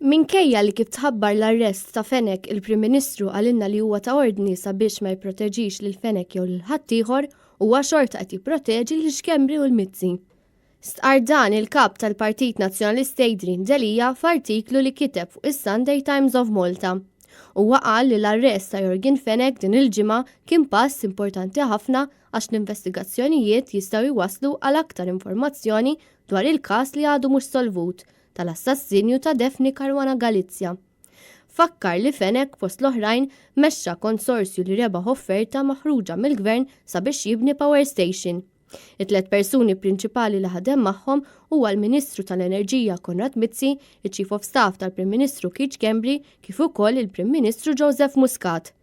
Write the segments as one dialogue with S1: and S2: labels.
S1: Minkejja li kif tħabbar l-arrest ta' Fenech il-Prim Ministru qalilna li huwa ta ordni sabiex ma jipproteġix lil Fenech jew lil ħaddieħor, huwa xorta qed jipproteġi lil Schembri u l-Mizzi. Stqarr dan il-Kap tal-Partit Nazzjonalista Adrian Delia f'artiklu li kiteb fuq is-Sunday Times of Malta. Huwa qal li l-arrest ta' Yorgen Fenech din il-ġimgħa kien pass importanti ħafna għax l-investigazzjonijiet jistgħu jwasslu għal aktar informazzjoni dwar il-każ li għadu mhux solvut tal-assassinju ta' Daphne Caruana Galizia. Fakkar li Fenech, fost l-oħrajn, mexxa konsorzju li rebaħ offerta maħruġa mill-Gvern sabiex jibni power station. It-tliet persuni prinċipali li ħadem magħhom huwa l-Ministru tal-Enerġija Konrad Mizzi, iċ-Chief of Staff tal-Prim Ministru Keith Schembri kif ukoll il-Prim Ministru Joseph Muscat.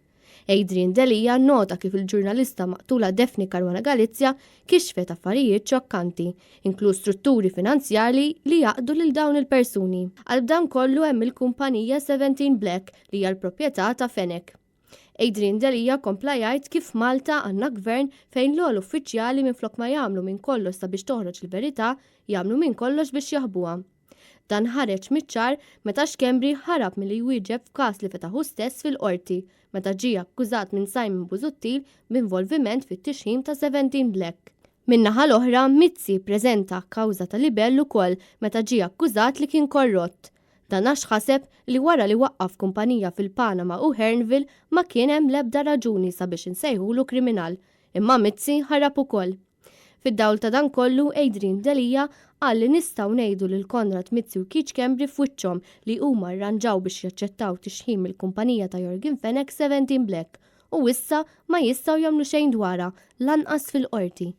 S1: Adrian Delia nnota kif il-ġurnalista maqtula Daphne Caruana Galizia kixfet affarijiet xokkanti, inkluż strutturi finanzjarji li jgħaqqdu lil dawn il-persuni. Qalb dan kollu hemm il-kumpanija Seventeen Black li hija l-proprjetà ta' Fenech. Adrian Delia kompla jgħid kif f'Malta għandna gvern fejn l-ogħla uffiċjali minflok ma jagħmlu minn kollox sabiex toħroġ il-verità, jagħmlu minn kollox biex jaħbuha. Dan ħareġ miċ-ċar meta Schembri ħarab milli jwieġeb f'każ li fetaħ hu stess fil-Qorti meta ġie akkużat minn Simon Busuttil b'involviment fit-tixħim ta' Seventeen Black. Min-naħa l-oħra, Mizzi ppreżenta kawża ta' libell ukoll meta ġie akkużat li kien korrott. Dan għax ħaseb li wara li waqqaf kumpanija fil-Panama u Hearnville ma kien hemm l-ebda raġuni sabiex insejħulu kriminal. Imma Mizzi ħarab ukoll. Fid-dawl ta' dan kollu, Adrian Delia qal li nistgħu ngħidu lil Konrad Mizzi u Keith Schembri f'wiċċhom li huma rranġaw biex jaċċettaw tixħim mill-kumpanija ta' Yorgen Fenech 17 Black u issa ma jistgħu jagħmlu xejn dwarha, lanqas fil-Qorti.